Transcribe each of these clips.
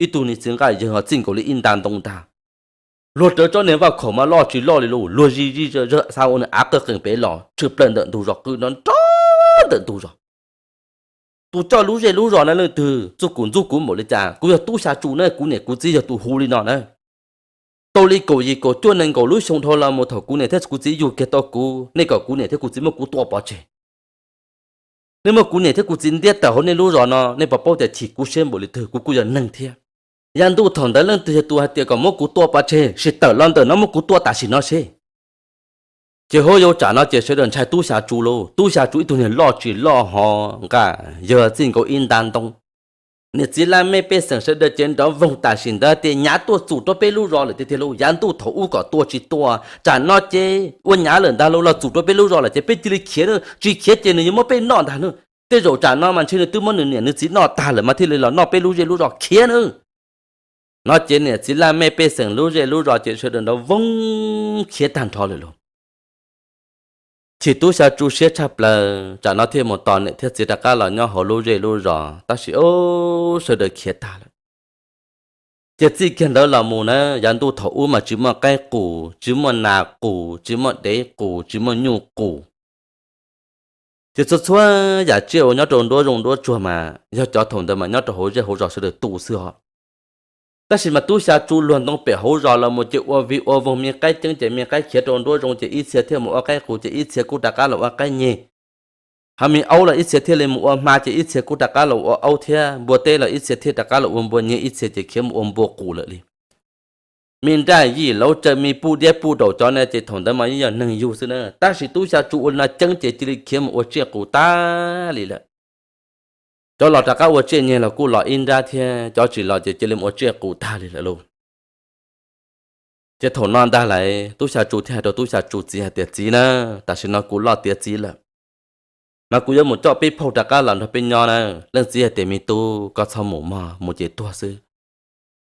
ib tug niag txiv nqaj yawg txij nkaus li ib nta ntoo ntag. Luag rawv tsob niag vaj khaum mas loj tsis loj li lauj, luag zij zij zawj xav ua nws av qawj qees pem los tshwm plaws ntawm ntug zos, qw nrov nrov ntawm ntug zos. Tus coj lub zej lub zos na leej twg, txuj kuv ntxub kuv npaum li cas? Kuv yog tub xya tsu na, kuv niam kuv txiv yog tus hu li no na. Tau li kaum yim kaum cuaj nees nkaum lub xyoo dhau los mus thaum kuv niam thiab kuv txiv yug kiag tau kuv, nej kom kuv niam thiab kuv txiv muab kuv tua pov tseg. Nej muab kuv niam thiab kuv txiv ntiab tawm hauv nej lub zos no, nej puas paub tias chim kuv siab npaum li twg? Kuv kuj yog neeg thiab. Yav ntuj thaum ntawd leej twg yog tus hais tias kom muab kuv tua pov tseg, sim tawm los ntawm no muab kuv tua tam sim no seb. Ces hauv yau tsam no ces sawv daws ntshai tub xya tsu lauj. Tub xya tsu ib tug niag loj tsis loj ho nqa yawg txij nkaus ib nta ntoo. Niam txiv laj mej pej xeem sawv daws ces nrov voog tam sim ntawd tias nyav tuaj txus rau peb lub zos lawm tiag tiag lauj. Yav ntuj thaum ub kom tua tsis tua, tsam no ces ua nyav lawm ntag lauj, los txus rau peb lub zos lawm ces peb cia li khiav na, tsis khiav ces nws yuav muab peb noj ntag na. Tej zaum tsam no mas ntshe nws twb muab nws niam nws txiv noj tag lawm mas thiaj li los noj peb lub zej lub zos, khiav na. No ces niam txiv laj mej pej xeem lub zej lub zos ces sawv daws nrov voog khiav tag nrho lawm lauj. Chim tub xya tsu siab tshaj plaws, tsam no thiaj mus tos niam thiab txiv rov qab los nyob hauv lub zej lub zos, tab sis sawv daws khiav tag lawm. Ces txij kiag ntawd los mus na, yav ntuj thaum ub mas tsis muaj qaib qus, tsis muaj nas qus, tsis muaj dev qus, tsis muaj nyuj qus. Ces txhua txhua yam tsiaj uas nyob rau nruab zoov nruab tsuag mas yog cov thaum ntawd mas nyob rau hauv zej hauv zos sawv daws tu xwb os. Tab sis mas tub xya tsu luag ntoo pem hauv zos los mus ces ua vig ua voog, me qaib ceeb ces me qaib khiav rau nruab zoov ces ib txhia thiaj mus ua qaib qus ces ib txhia kuj rov qab los ua qaib nyeg. Ho me aub los ib txhia thiaj li mus ua hma ces ib txhia kuj rov qab los ua aub thiab, npua teb los ib txhia thiaj rov qab los ua npua nyeg, ib txhia ces khiav mus ua npua qus lawm li. Me nraj yim lauv tsaws, me puj diab puj daum cov na ces thaum ntawd mas yeej yog neeg yug xwb na, tab sis tub xya tsu ua li no ceeb ces cia li khiav mus ua tsiaj qus tag li lawm. Cov los rov qab ua tsiaj nyeg los kuj los ib nrab thiab, cov tsis los ces cia li mus ua tsiaj qus tag li lawm lauj. Ces thaum no ntag lauj, tub xya tsu thiaj hais rau tub xya tsu txiv hais tias, Txiv na, tam sim no kuv loj tiav txiv lawm, mas kuv yuav mus coj peb phauj rov qab los nrog peb nyob na. Leej txiv hais tias, Me tub, koj txhob mus mog, mus ces tuag xwb.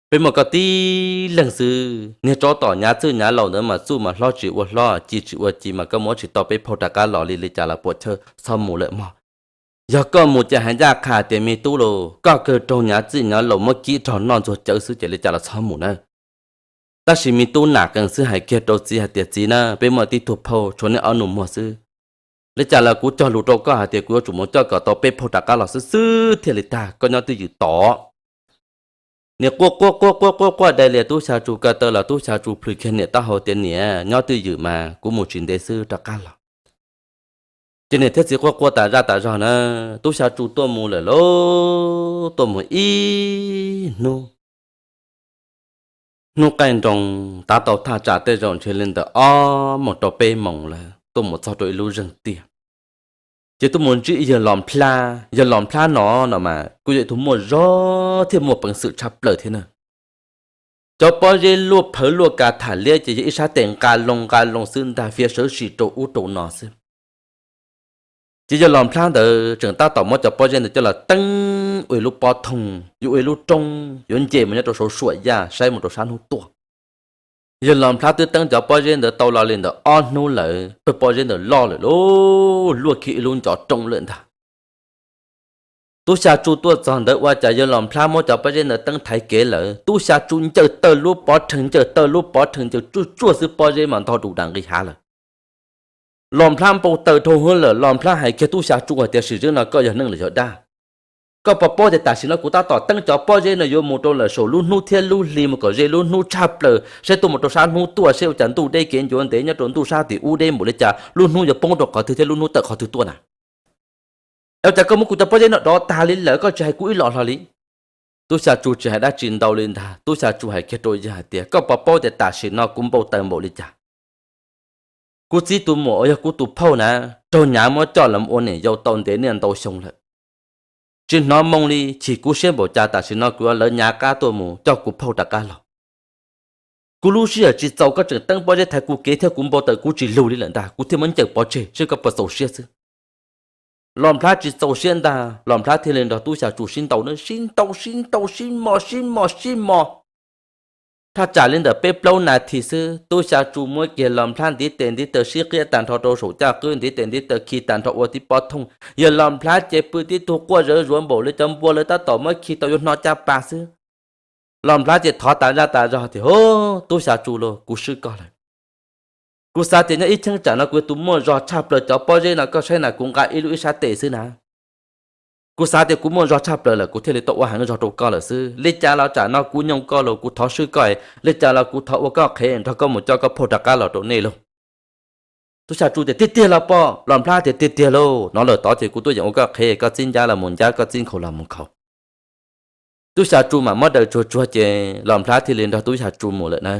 Peb muaj koj tib leeg xwb, niag tsov tom nyav txwj nyav laus ntawd mas txuj mas hlob tsis ua hlob, ci tsis ua ci, mas koj muab tsis tau peb phauj rov qab los li li cas los puam chawj, txhob mus lawm mog. Yog koj mus ces hais ncaj qha tias me tub lauj, koj kawg raug nyav txwj nyav laus muab kib rog noj ntxuag cawv xwb ces li cas los txhob mus na. Tab sis me tub nam qees xwb hais kiag rau txiv hais tias, Txiv na, peb muaj tib tug phauj tshuav neb ob nus muag xwb. Li cas los kuv cog lus rau koj hais tias kuv yuav tsum mus coj kom tau peb phauj rov qab los xwb xwb thiaj li tag, koj nyob twj ywm tod. Niam quaj quaj quaj quaj quaj quaj dai lias tub xya tsu ko taw los tub xya tsu plhws kiag niam taub hau tias, Niam, nyob twj ywm mas kuv mus tsis ntev xwb rov qab los. Ces niam thiab txiv quaj quaj tas zaj tas zog na, tub xya tsu tuaj mus lawm lauj, tuaj mus ib hnub. Hnub qaij nroos tav tau thaj tsam tej zaum ntshe li ntawm ob moos rau peb moos lawm, tuaj mus txog rau ib lub zeeg tiaj. Ces tuaj mus ntsib yawg Los Nplhab, yawg Los Nplhab no no mas kuj yog ib tug muaj zog thiab muaj peev xwm tshaj plaws thiab na. Cov pob zeb luaj phawv luaj ka tham liab ces yog ib sab tes nqa loo nqa loo xwb ntag, fiav sawv sim rau ub rau no xwb. Ces yawg Los Nplhab ntawd tseem tab tom muab cov pob zeb ntawd coj los teeb ua ib lub pob thooj, yuav ua ib lub roob, yuav nce mus nyob rau saum suam yaj saib mus rau sab hnub tuaj. Yawg Los Nplhab twb teeb cov pob zeb ntawd tau los li ntawm ob hnub lawm, pawg pob zeb ntawd loj lawm lauj, luaj kiag ib lub ncov roob lawm ntag. Tub xya tsu tuaj txog ntawd ua cas yawg Los Nplhab muab cov pob zeb ntawd teeb thaiv kev lawm, tub xya tsu ncaws tawg lub pov rhees, ncaws tawg lub pov rhees, ncaws tsuj tsuaj xwb, pob zeb mas ntog dus nram nqis hav lawm. Los Nplhab npau taws dhau hwv lawm, Los Nplhab hais kiag tub xya tsu hais tias, Sim zeeb no koj yog neeg los yog dab? Koj puas paub tias tam sim no kuv tab tom teeb cov pob zeb no yuav mus rau lawm saum lub hnub thiab lub hli mus kom ze lub hnub tshaj plaws, saib tuaj mus rau sab hnub tuaj seb ua cas ntuj deb kev ncuav ntev nyob rau ntuj sab tim ub deb npaum li cas, lub hnub yuav poob rau qhov twg thiab lub hnub tawm qhov twg tuaj na. Es ua cas koj muab kuv cov pob zeb no dov tag li lawm koj tsis hais kuv ib los hlo li? Tub xya tsu tsis hais dab tsi ntau li ntag, tub xya tsu hais kiag rau yawg hais tias, Koj puas paub tias tam sim no kuv npau taws npaum li cas? Kuv txiv tus muam uas yog kuv tus phauj na, raug nyav muab coj los ua niam yau tau ntev niaj ntau xyoo lawm. Tsis hnov moo li, chim kuv siab npaum cas tam sim no kuv yuav lawv nyav qab tuaj mus coj kuv phauj rov qab los. Kuv lub sij hawm tsis txaus koj tseem teeb pob zeb thaiv kuv kev thiab kuv npau taws kuv tsis lug li lawm ntag, kuv thiaj muab ncaws pov tseg seb koj puas txaus siab xwb. Los Nplhab tsis txaus siab ntag, Los Nplhab thiaj li nrog tub xya tsu sib ntaus na, sib ntaus sib ntaus sib mos sib mos sib mos. Thaj tsam li ntawm peb plaub nas this xwb, tub xya tsu muab kiag Los Nplhab ntiv tes ntiv taw sib qiab tag nrho rau saum caj qwb, ntiv tes ntiv taw khi tag nrho ua tib pob thooj. Yawg Los Nplhab ces pw tib tug quaj zawv zuav npaum li cov npua lawv tab tom muab khi tau yuav hno caj pas xwb. Los Nplhaib ces thov tas zaj tas zog tias, Hub, tub Xya Tsu lauj, kuv swb koj lawm. Kuv xav tias nyob ib cheeb tsam no kuv yog tus muaj zog tshaj plaws cov pob zeb no, koj saib na, kuv nqa ib lub ib sab tes xwb na. Kuv xav tias kuv muaj zog tshaj plaws lawm, kuv thiaj li tau ua heev zog rau koj lawm xwb. Li cas los tsam no kuv nyoo koj los kuv thov swb koj, li cas los kuv thov ua koj qhev nrog koj mus coj koj phauj rov qab los rau nej lauj. Tub Xya Tsu tias, Tiag tiag los poj? Los Nplhaib tias, Tiag tiag lauj. Hnov lawm tod ces kuv tuaj yeem ua koj qhev, koj txib ncab los mus ncab, koj txib nkhaus los mus nkhaus. Tub Xya Tsu mam muab daws tsuag tsuag ces Los Nplhaib thiaj li nrog tub Xya Tsu mus lawm na.